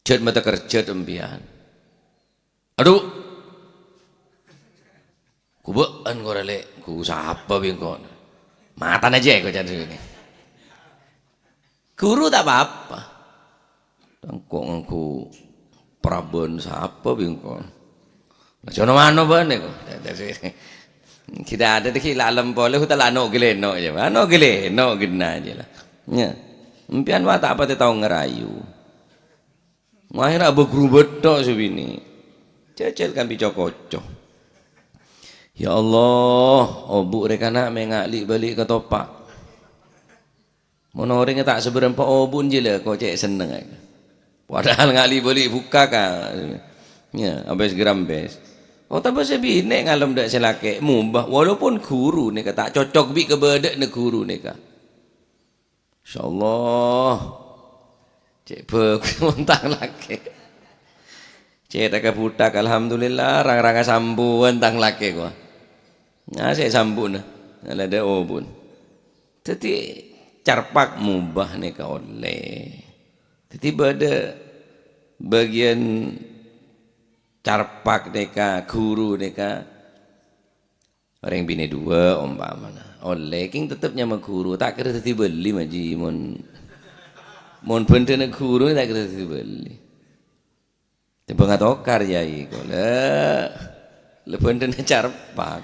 Jhât matekerjhât empèyan. Adhu. Ghubâ'ân korè, Lè'. Ghu sapa bi' engko'? Matana jhâ' engko' can sè binè'. Ghuru ta' pa-apa. Engko' ngangghu parabân sapa bi' engko'? Lah, jhâ' mano bâ'na ko. Kita ada di la alem polè, uta la no' gheleno' jâ. Ano' gheleno' ghenna jâ la. Ya. Empèyan wa ta' patè tao ngarayu. Akhèrra abâgrubât tok sè binè'. Cècèl kan bi' co-koco. "Ya Allah, obu' rè kana' mè' nga'li' bâli' ka topa'." Mon orèngnga ta' sabârâmpa obu'na jâ la ko' cè' senneng aè. Padahal nga'li' bâli' bukka ka. Ya, abes gerambes. Otabâ sè binè' ngalem dâ' sè lakè', mobâ, walaupun ghuru nèka ta' cocok bi' kabâdâ'ânna ghuru nèka. Insyaallah. Cè' bhâghus mon tang lakè'. Cè' ta' kabhuthak, alhamdulillah, rang-ranga sambuwân tang lakè' kowa. Nah, sè sambuwânna. Nah, la dâ' obu'na. Dhâddhi, carpak mobâ nèka ollè. Dhâddhi, bâdâ bâgiyân carpak nèka, ghuru nèka, orèng binè' duwâ' ompamana. Ollè, kèng tettep nyama ghuru, ta' kèra dhâddhi bâli, maji, mon, mon bhândhâna ghuru, ta' kèra dhâddhi bâli. Tèmbhâng atokar, Yai, kola. La bhândhâna carpak.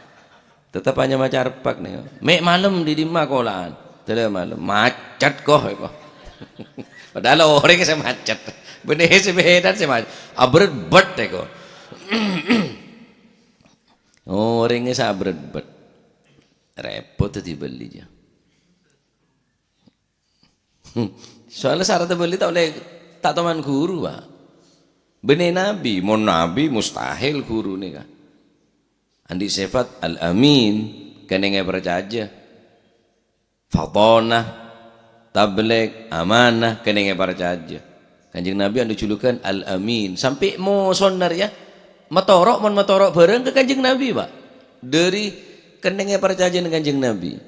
Tettep anyama carpak, nè. Mè' malem dhi' dimma kola'an. Dâlâ malem. Macet, ko, ko. Padahal orèng sè macet. Bânnè sè bhidhâ sè macet. Abrebbet, ko. Orèngnga sè abrebbet. Repot dhâddhi bâli, jâ. Soalnya syarat bâli ta' ollè, ta' toman ghuru, Pak. Bânnè nabi, mon nabi mustahil ghuru nèka. Andi' sèfat Al-Amin, kennengnga èparcajâ. Fatonah, tablig, amanah, kennengnga èparcajâ. Kanjeng Nabi andi' julukan Al-Amin. Sampè' mosona rèya matoro', mon matoro' bhârâng ka Kanjeng Nabi, Pak. Dâri kennengnga èparcajâ neng Kanjeng Nabi.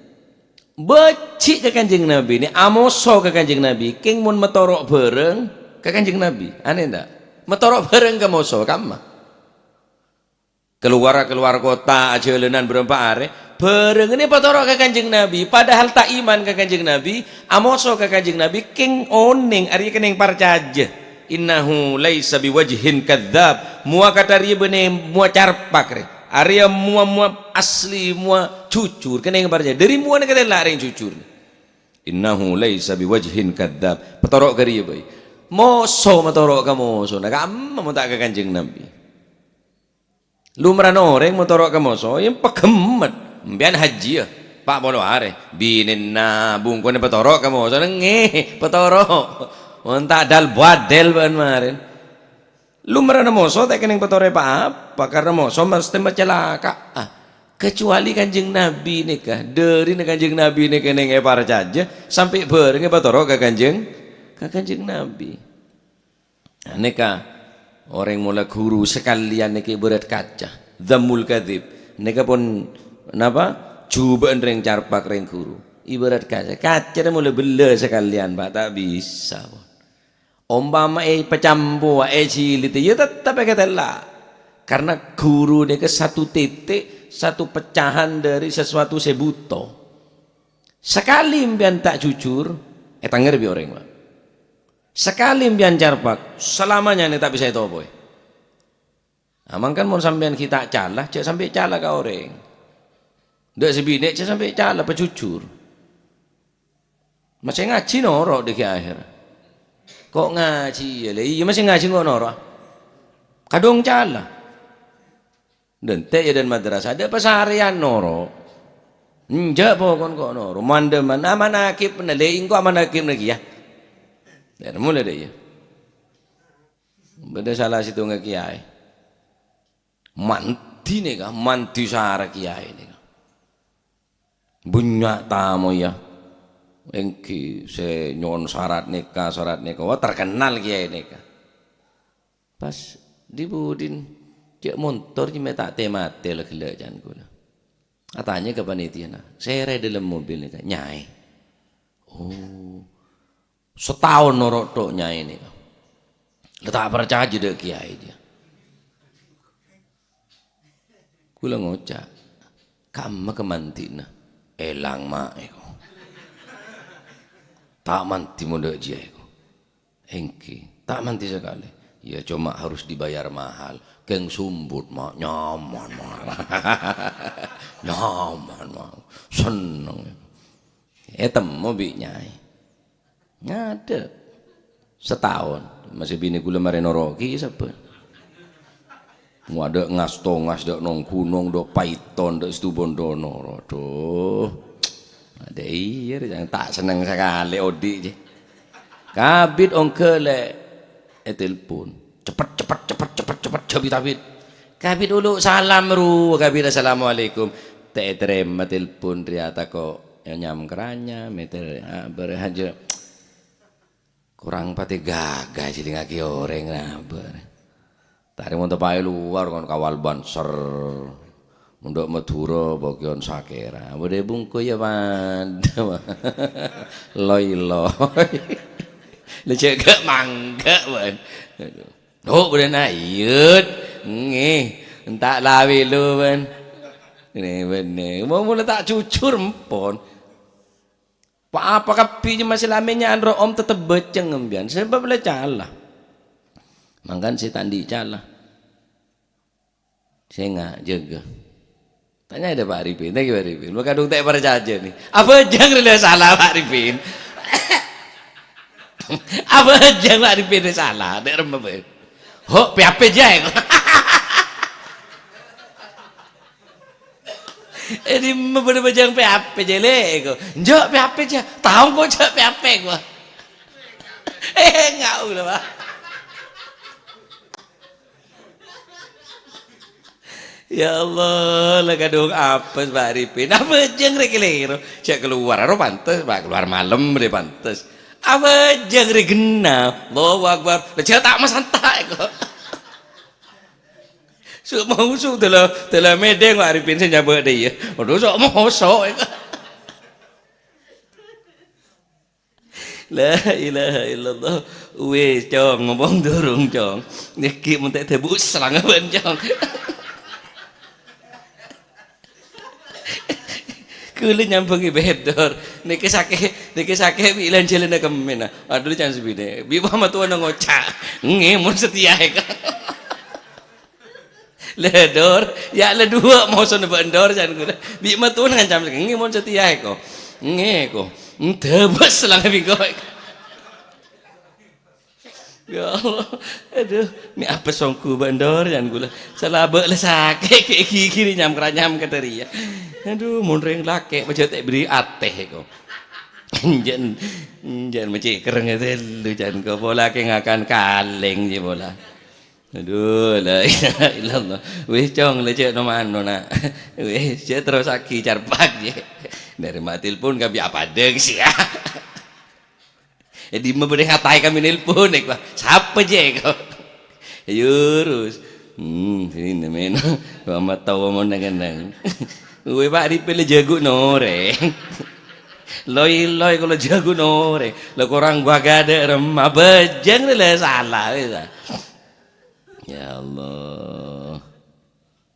Bâji' ka Kanjeng Nabi, nè, amoso ka Kanjeng Nabi, kèng mon matoro' bhârâng ka Kanjeng Nabi. Aneh, ta'? Matoro' bhârâng ka moso, kamma? Kalowar, kalowar kottha, ajhâlânan bârâmpa arè, bhârângnga nè patoro' ka Kanjeng Nabi, padahal ta' iman ka Kanjeng Nabi, amoso ka Kanjeng Nabi, kèng onèng, arèya kennèng parcajâ. "Innahu laisa biwajhin kadzdzab." Mowa kantha rèya bânnè mowa carpak rè. Arèya mowa-mowa asli, mowa jujur, kennèng parcajâ. Dâri mowana katella' rèng jujur. "Innahu laisa biwajhin kadzdzab." Patoro' ka rèya bhâi. Moso matoro' ka mosona, kamma mon ta' ka Kanjeng Nabi. Lumrana orèng matoro' ka moso, ya paghemmet. Empèyan hajjiyâ, pa' polo arè. Binèna bungkona patoro' ka moso, nengè, patoro'. Mon ta' dal-badel bân marèn. Lumrana moso ta' kennèng patoro'è pa-apa, karna moso mastè macalaka'a. Kecuali Kanjeng Nabi nèka, dârina Kanjeng Nabi nèka kennèng èparcajâ, sampè' bhârâng èpatoro' ka Kanjeng, ka Kanjeng Nabi. Nah, nèka orèng mola ghuru sakalèyan nèka ibarat kaca. Dzammul kadzib. Nèka pon napa? Jhubâ'ân rèng carpak rèng ghuru. Ibarat kaca. Kaca rè mola bellâ sakalèyan, Pak. Ta' bisa, pon. Ompama èpacampowa, èjilidhi, ya tettep èkatella'. Karna ghuru nèka satu titik, satu pecahan dâri sesuatu sè buto. Sakalè empèyan ta' jujur, ètangngèrè bi' orèng, Pak. Sakalè empèyan carpak, salamanya nè ta' bisa ètopowè. Ah, mangkana mon sampèyan ghi' ta' cala, jhâ' sampè' cala ka orèng. Dâ' sè binè' jhâ' sampè' cala, pajujur. Masè ngajhi noro' dâggi' akhèr. Ko' ngajhi, ya, la iyâ masè ngajhi ko' noro'. Kadhung cala. Dântè' ya dâ' madrasah, dâ' pasarèyan noro'. Enjâ' pokon ko' noro'. Mandâman, amanakib nè, lè engko' amanakib nè kèya. Dâ' mola dâ' iyâ. Bâdâ sala sèttongnga kèyaè. Mandhi nèka, mandhi sara kèyaè nèka. Bânnya' tamoy, ya. Èngghi sè nyo'on sarat nèka, sarat nèka. Wah, terkenal kèyaè nèka. Pas dhi-budhina, jhâ' montor jhâ' mè' ta' tè-matè la ghellâ' can kaulâ. Atanya ka panitiana, "Sèra è dâlem mobil nèka, Nyaè?" "Oh, sataon noro' tok Nyaè nèka. La ta' parcajâ dâ' kèyaè jiyâ." Kaulâ ngoca', "Ka'emma kamandi'na?" "Èlang, Ma', èko. Ta' mandi mon dâ' jiyâ èko." "Èngghi, ta' mandi sakalè." "Ya, cuma harus dibayar mahal." "Kèng sombot, Ma'." "Nyaman, Ma'." "Nyaman, Ma'." Senneng. Ètemmo bi' Nyaè. Ngadhep. Sataon. Masè binè kaulâ marè noro'aghi sabbhân. Ngadhep ngas-tongas, dâ' nong-ghunong, dâ' paiton, dâ' Situbondo noro'. Adhu. Adâ' iyâ, rè, ta' senneng sakalè odi' jiyâ. Kabit ongghâ lè' ètelpon. Cepet, cepet, cepet, cepet, cepet, jâ' bit-abit. Kabit olo' salam ru, kabit, "Assalamualaikum." Ta' ètarèma telpon rèya tako' nyam-karanyam, mèter, ah, bârâ hajâ. Korang patè ghâghâ jhilingngaghi orèng, nah, bârâ. Tarè mon teppa'è lowar kon kawal Banser. Mon dâ' Madhurâ, Bogyon Sakèra. Bâdâ bungko ya padâ, Pak. Loi-loi. Lè jâgâ mangga, bân. Aduh. Oh, bâdâ na, iyut. Ngghi. Enta' lawi lu, bân. Nè, bânnè. Mau mula ta' jujur, empon. Pa-apa kabbhi jemma se lamenya anro om tetep baceng embiyan, sebab la cala. Mangkan se ta' andi' cala. Senga' jaga. Tanya ada Pak Arifin, tanya Pak Arifin. Maka dong tak percaya nih. Abajang rela salah Pak Arifin. Abajang Pak Arifin salah, dek rembe. Ho, P H P jai. Edi mabâdâ bajâng P H P jâ lè' ko. Njâ' P H P jâ. Taong ko jâ' P H P ko. Eh, ngau lho, Pak. Ya Allah, la kadhung apes, Pak Arifin. Abajâng rè kalèro. Jâ' kalowar aro pantes, Pak. Kalowar malem rè pantes. Abajâng rè ghenna. Allahu Akbar. La jâ' ta' masanta' ko. Su-, mau su-, dala-, dala medeng Pak Arifin se nyabâ' dâ' iyâ. Waduh, sok mosok. La ilaha illallah. Wis, Cong, ngompong durung, Cong. Niki mun ta' debus selang bân, Cong. Kaulâ nyambungi bendor. Niki sake, niki sake bi' lan-jhâlânna kemmèn. Aduh, can sabine. Bi' mama tuwa ngoca'. Ngghi, mon setia, eka. Lè, Dor, ya' lè duwâ' mosona bân Dor, can kaulâ. Bi' matuwân ngancam, "Ngghi, mon setia, eko." "Ngghi, eko." Ndabâs lang bi' ko'. Ya Allah, aduh, me' apes songgu bân Dor, can kaulâ. Salabâ' la sake, ke gigi ni nyam-keranyam ka tariya. Aduh, mon rèng lake', pajâ ta' beri atè, eko. Jân, jân mecè kerreng telu, can ko. Pola ke ngakan kaleng, jâ pola. Aduh, la ilaha illallah. Wis, Cong, la jâ' no-mano, na'. Wis, jâ' terrosaghi carpak, jâ'. Narèma tilpon kabbhi apadâ, sè, ya. Eh, dimma bâdâ ngataè kami nelpon, eh, wah. Sapa, jâ', ko? Ayo, Rus. Hmm, sini, men. Wah, ma' tao mon neng-neng. Weh, Pak, ripe le jago noreng. Loi-loi kalau jago noreng. Lo korang gua gade rem, abajang le salah, wis, ah. Ya Allah.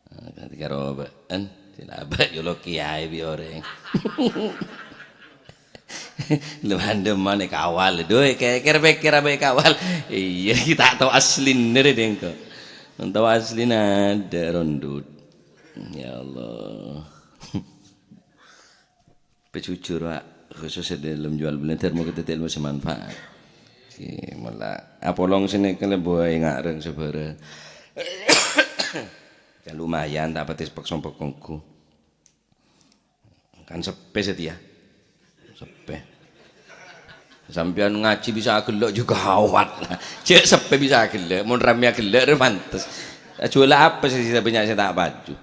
Nah, kan karo bâ'en, sè la abâ' yolo kiyaè bi' orèng. Lu mandem mane kawal, duh, kèkèr pèkkèr abâ' kawal. Iyâ, ta' tao aslina rè dengko. Mon tao aslina ada rondut. Ya Allah. Pajujur, Pak, khusus è dâlem jual beli, dâr moga dhâddhi ilmu sè manfaat. Oke, mula apolong sini kene buai ngareng sebara. Kan lumayan, ta' pati sepek sompek kongku. Kan sepe setia. Sepe. Sampeyan ngaji bisa agello' juga awat. Cek sepe bisa agello', mon rame agello' re pantes. Jual apa sih, kita banyak saya tak baju.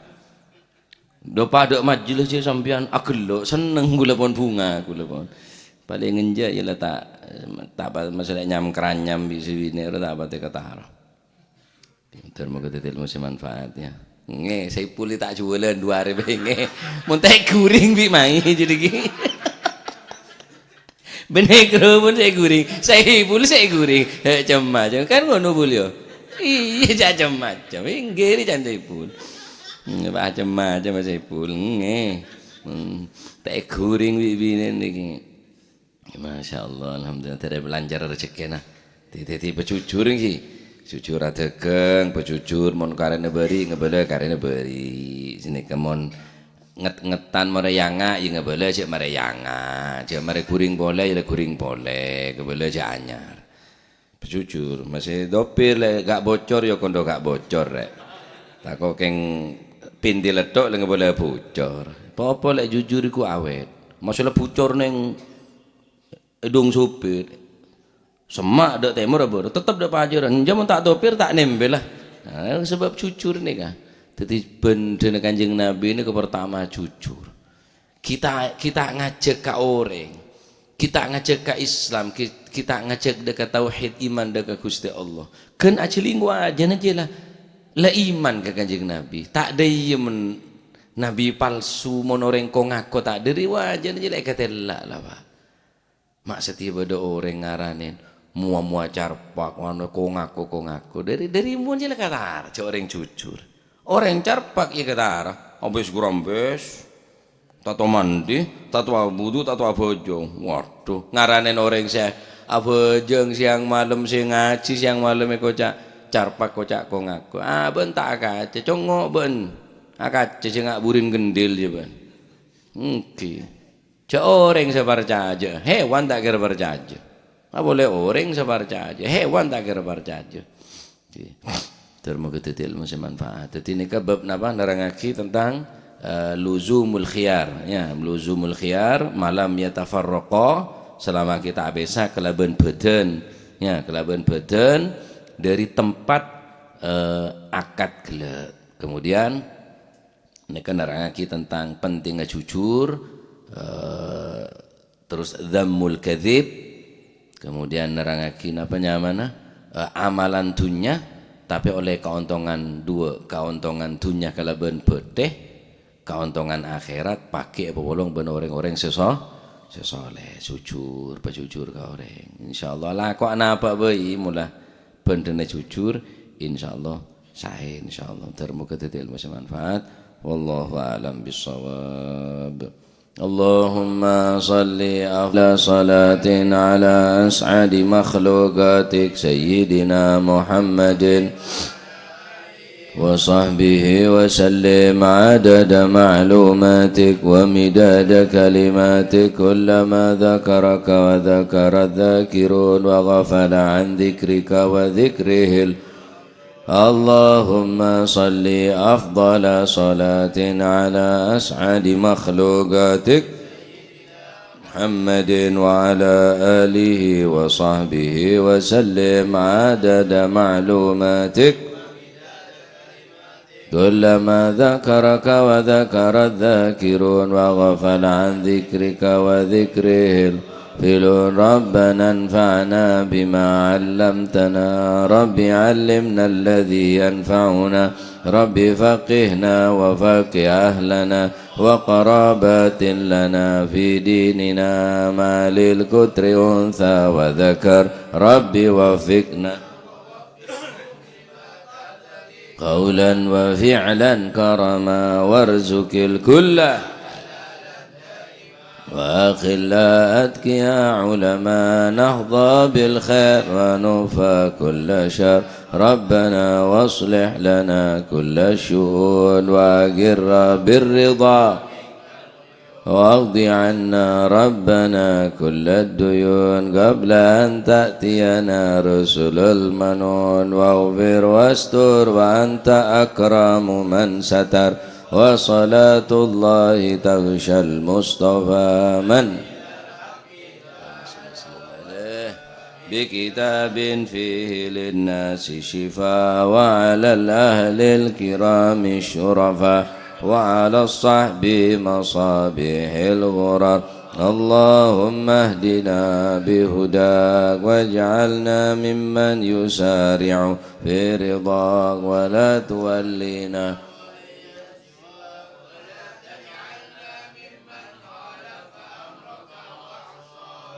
Dâpa'-dâpa' majelis ya sampeyan agello', senneng kaulâ pon, bhunga kaulâ pon. Palèng enjâ' ya la ta', ta' pa-, masalah nyam-kranyam bi' sè binè' ro ta' patè katara. Pinter moga dhâddhi ilmu sè manfaat ya. Ngghi, Saipul ta' juwâlân dhu arè bhâi, ngghi. Mon ta' èghuring bi' maè jârèya ghi. Bân Negro pon sè èghuring, Saipul sè èghuring. He, cem-macem. Kan ngono, Pul, yâ? Iyâ, jâ' cem-macem. Èngghi, rè can Saipul. Hmm, macem-macem Saipul. Ngghi. Hmm, ta' èghuring bi' binèna nèka. Masya Allah, alhamdulillah, dhâddhi lancar rejhekkèna. Dhâddhi, dhâddhi pajhujhur ngghi. Jhujhur adhâghâng, pajhujhur mon karèna bâri', ngabâlâ karèna bâri'. Sanèka mon nget-ngetan marè yanga', yâ ngabâlâ jhâ' marè yanga'. Jhâ' marè ghuring polè, yâ la ghuring polè. Ngabâlâ jhâ' anyar. Pajhujhur, masè dopir lè' gak bocor, yâ kondhu gak bocor, rè'. Tako' kèng pènti letthok lè' ngabâlâ bocor. Pa-apa lè' jhujhur iku awèt. Masalah bocor nèng è dhung sopir. Semma' dâ' tèmor abâ', tettep dâ' pajhârân. Enjâ' mon ta' topir, ta' nèmbhâl, la. Nah, sabâb jhujhur nèka. Dhâddhi, bhândhâna Kanjeng Nabi nèka pertama jhujhur. Kita, kita ngajhâk ka orèng. Kita ngajhâk ka Islam. Ki-, kita ngajhâk dâ' ka tauhid iman dâ' ka Ghustè Allah. Ghân ajhâlingko ajâna jiyâ la, la iman ka Kanjeng Nabi. Ta' dâ' iyâ mon nabi palsu, mon orèng ko-ngako ta' dâri wajâna jiyâ la èkatella' la, Pa'. Ma' satèya bâdâ orèng ngaranè mowa-mowa carpak, anu, ko-ngako, ko-ngako. Dâri, dâri mon jiyâ la katara, jhâ' orèng jhujhur. Orèng carpak iyâ katara, ambès-gurambès. Tato mandi, tato abhudu, tato abhâjâng. Waduh, ngaranè orèng sè abhâjâng sèyang malem, sè ngajhi sèyang malem èkoca' carpak, koca' ko-ngako. Ah, bâ'na ta' akaca, congngo' bâ'na. Akaca sè nga' burin gendhil jiyâ bâ'na. Èngghi. Jhâ' orèng sè parcajâ, hewan ta' kèra parcajâ. Apa polè orèng sè parcajâ, hewan ta' kèra parcajâ. Èngghi. Dhâr moghâ dhâddhi èlmo sè manfaat. Dhâddhi nèka bab napa? Nerrangaghi tentang, eh, luzumul khiyar, ya, luzumul khiyar, ma lam yatafarraqa, selama kita apèsa kalabân bhâdhân, ya, kalabân bhâdhân dâri tempat, eh, akad ghellâ'. Kemudian, nèka nerrangaghi tentang pentingnya jujur, eh, terus dzammul kadzib, kemudian nerrangaghi napa nyamana, eh, amalan dhunnya, tapè ollè kaontongan duwâ', kaontongan dhunnya kalabân bhâdhi, kaontongan akhèrat pagghi' èpapolong bân orèng-orèng sè so-, sè soleh, jujur, pajujur ka orèng. Insyaallah, lako anapa bhâi, mola bhândhâna jujur, insyaallah saè, insyaallah. Dhâr moghâ dhâddhi èlmo sè manfaat. Wallahu a'lam bissawab. اللهم صل أفضل صلاة على أسعد مخلوقاتك سيدنا محمد وصحبه وسلم عدد معلوماتك ومداد كلماتك، كلما ذكرك وذكر الذاكرون وغفل عن ذكرك وذكره ال-، اللهم صل أفضل صلاة على أسعد مخلوقاتك محمد وعلى آله وصحبه وسلم عدد معلوماتك، كلما ذكرك وذكر الذاكرون وغفل عن ذكرك وذكره الغافلون. ربنا انفعنا بما علمتنا، رب علمنا الذي ينفعنا، رب فقهنا وفقه أهلنا وقرابات لنا في ديننا مع للكتر أنثى وذكر، رب وفقنا قولا وفعلا كرما وارزق الكل وأخلاء أتقياء علماء نحظى بالخير ونكفى كل شر. ربنا واصلح لنا كل الشؤون وأقر بالرضا واقض عنا ربنا كل الديون قبل أن تأتينا رسل المنون واغفر واستر وأنت أكرم من ستر وصلاة الله تغشى المصطفى من بكتاب فيه للناس شفاء وعلى الأهل الكرام الشرفاء وعلى الصحب مصابيح الغرر. اللهم اهدنا بهداك واجعلنا ممن يسارع في رضاك ولا تولنا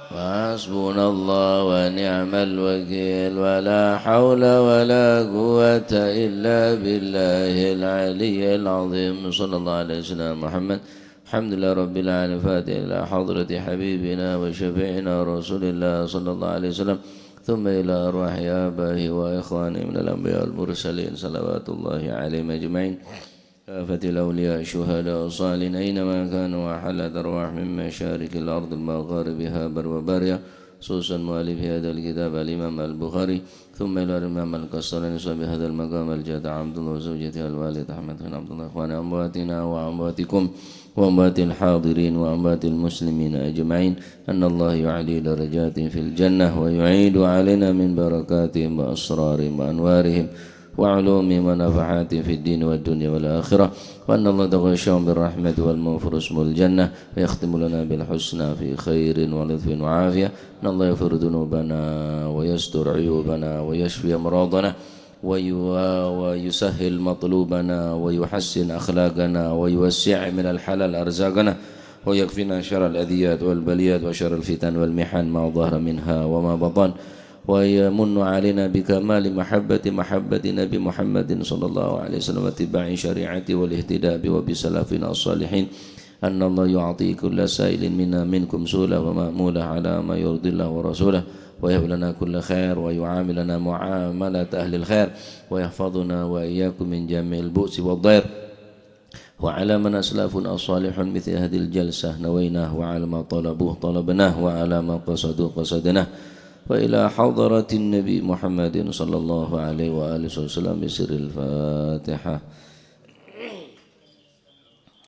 حسبنا الله ونعم الوكيل، ولا حول ولا قوة إلا بالله العلي العظيم. صلى الله على سيدنا محمد. الحمد لله رب العالمين. الفاتحة إلى حضرة حبيبنا وشفيعنا رسول الله صلى الله عليه وسلم، ثم إلى أرواح آبائه وإخوانه من الأنبياء والمرسلين، صلوات الله عليهم أجمعين. كافة الأولياء الشهداء الصالحين أينما كانوا، وحلت أرواح من مشارق الأرض المغاربها بر وبرها، خصوصا مؤلف هذا الكتاب الإمام البخاري، ثم إلى الإمام القسطلاني صاحب هذا المقام الجد عبد الله وزوجته الوالد أحمد بن عبد الله، إخوان أمواتنا وأمواتكم وأموات الحاضرين وأموات المسلمين أجمعين، أن الله يعلي درجاتهم في الجنة ويعيد علينا من بركاتهم وأسرارهم وأنوارهم وعلومهم ونفحاتهم في الدين والدنيا والآخرة، وأن الله يتغشاهم بالرحمة والمغفرة ويسكنهم الجنة، ويختم لنا بالحسنى في خير ولطف وعافية، أن الله يغفر ذنوبنا ويستر عيوبنا ويشفي أمراضنا ويوا-، ويسهل مطلوبنا ويحسن أخلاقنا ويوسع من الحلال أرزاقنا ويكفينا شر الأذيات والبليات وشر الفتن والمحن ما ظهر منها وما بطن، ويمن علينا بكمال محبة، محبة نبي محمد صلى الله عليه وسلم واتباع شريعته والاهتداء به وبسلفنا الصالحين، أن الله يعطي كل سائل منا منكم سؤله ومأموله على ما يرضي الله ورسوله، ويهب لنا كل خير، ويعاملنا معاملة أهل الخير، ويحفظنا وإياكم من جميع البؤس والضير. وعلى من أسلفنا الصالحون مثل هذه الجلسة نويناه، وعلى ما طلبوه طلبناه، وعلى ما قصدوه قصدناه. وإلى حضرة النبي محمد صلى الله عليه وآله وسلم بسر الفاتحة.